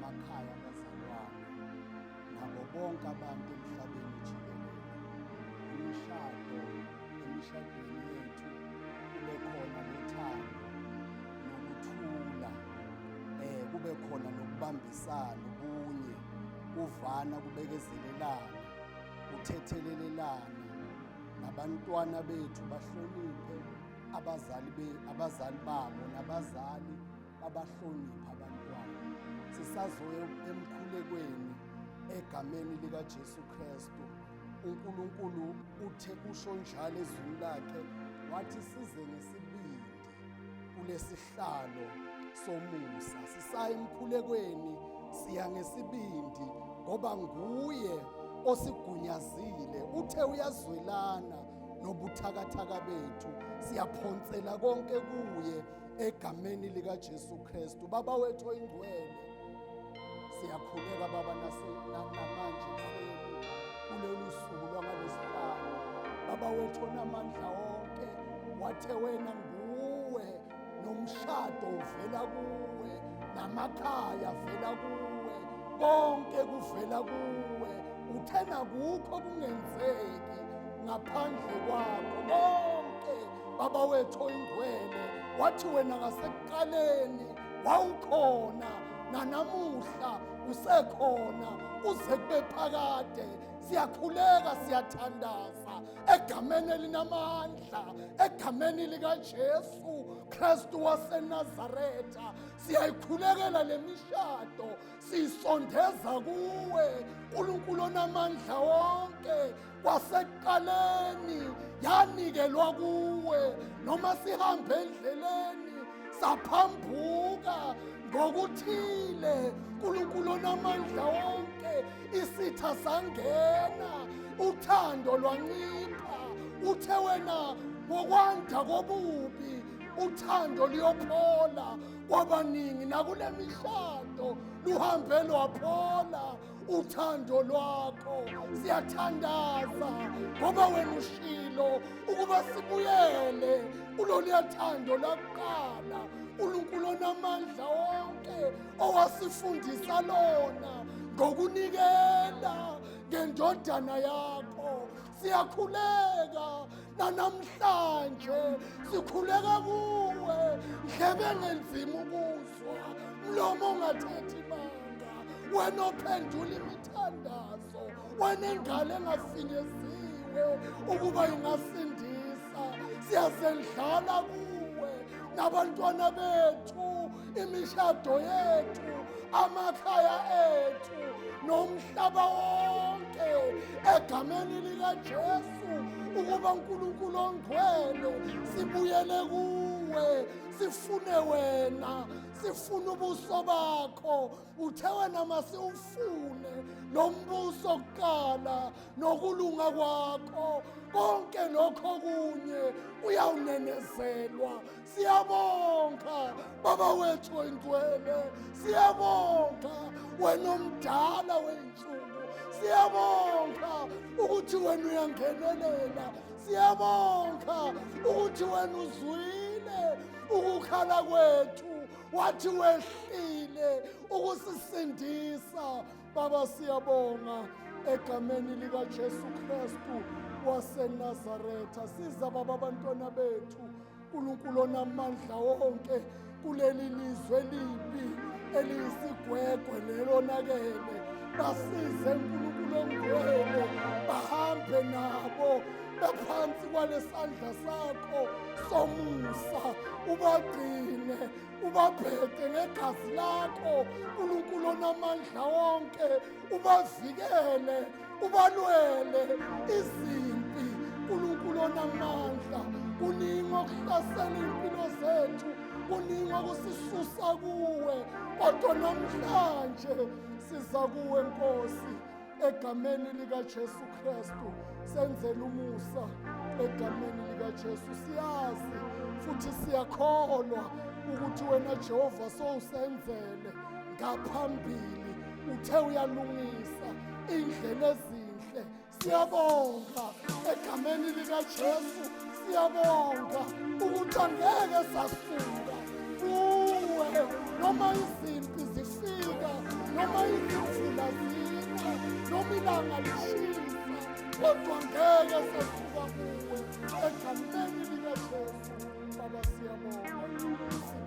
emakhaya abazalwane nabo bonke abantu emhlabeni jikelele. Imishado emishadweni yethu kube khona nothando nokuthula, kube khona nokubambisana, ubunye, kuvana, kubekezelelana, kuthethelelelana, nabantwana bethu bahloniphe abazali babo, nabazali babahloniphe abantwana. Sisazoya emkhulekweni egameni likaJesu Kristu. uNkulunkulu uthe usho njalo ezwini lakhe, wathi size ngesibindi kulesihlalo somusa. Sisaya emkhulekweni, siya ngesibindi ngoba nguye osigunyazile. Uthe uyazwelana nobuthakathaka bethu, siyaphonsela konke kuye egameni likaJesu Kristu. Baba wethu oyingcwele, siyakhuleka Baba namanje ekuseni kulolu suku lwangalwesihlanu. Baba wethu onamandla wonke, wathe wena nguwe nomshado uvela kuwe, namakhaya avela kuwe, konke kuvela kuwe. Uthe nakukho kungenzeki ngaphandle kwakho konke. Baba wethu oyingcwele, wathi wena ngasekuqaleni wawukhona, nanamuhla usekhona kuze kube phakade. Siyakhuleka, siyathandaza egameni elinamandla, egameni likaJesu Kristu waseNazaretha. Siyayikhulekela le mishado, siyisondeza kuwe Nkulunkulu onamandla wonke. Kwasekuqaleni yanikelwa kuwe, noma sihambe endleleni saphambuka ngokuthile, Nkulunkulu onamandla wonke, isitha sangena, uthando lwancipha. Uthe wena ngokwanda kobubi uthando luyophola kwabaningi, nakule mishado luhambe lwaphola uthando lwakho. Siyathandaza ngoba wena ushilo ukuba sibuyele kuloluya thando lakuqala, uNkulunkulu onamandla wonke owasifundisa lona ngokunikela ngendodana yakho. Siyakhuleka nanamhlanje, sikhuleka kuwe, ndlebe engenzima ukuzwa, mlomo ongathethi manga, wena ophendula imithandazo, wena engalo engafinyeziwe ukuba ingasindisa. Siyazendlala kuwe nabantwana bethu, imishado yethu, amakhaya ethu nomhlaba wonke egameni likaJesu, ukuba uNkulunkulu ongcwele sibuyele kuwe, sifune wena, sifune ubuso bakho. Uthe wena masiwufune lo mbuso kuqala nokulunga kwakho, konke lokho kunye uyawunenezelwa. Siyabonga Baba wethu oyingcwele, siyabonga wena omdala wey'nsuku, siyabonga ukuthi wena uyangenelela, siyabonga ukuthi wena uzwile ukukhala kwethu, wathi wehlile ukusisindisa. Baba, siyabonga egameni likaJesu Kristu waseNazaretha. Siza Baba abantwana bethu, uNkulunkulu onamandla wonke, kuleli lizwe libi eliyisigwegwe nelonakele. Basize uNkulunkulu ongcwele, bahambe nabo bephansi kwalesandla sakho somusa, ubagcine, ubabheke ngegazi lakho uNkulunkulu onamandla wonke, ubavikele, ubalwele izimpi uNkulunkulu onamandla. Kuningi okuhlasela iy'mpilo zethu, kuningi okusisusa kuwe, kodwa namhlanje siza kuwe Nkosi egameni likaJesu Kristu. Senzele umusa egameni likaJesu. Siyazi futhi siyakholwa ukuthi wena Jehova sowusenzele ngaphambili, uthe uyalungisa indlela ezinhle. Siyabonga egameni likaJesu, siyabonga ukuthi angeke sasuka kuwe noma izimpi zifika. Noma izimvula zina, noma ilanga lishisa, kodwa ngeke sasuka kuwe. Egameni likaJesu, Baba, siyabonga.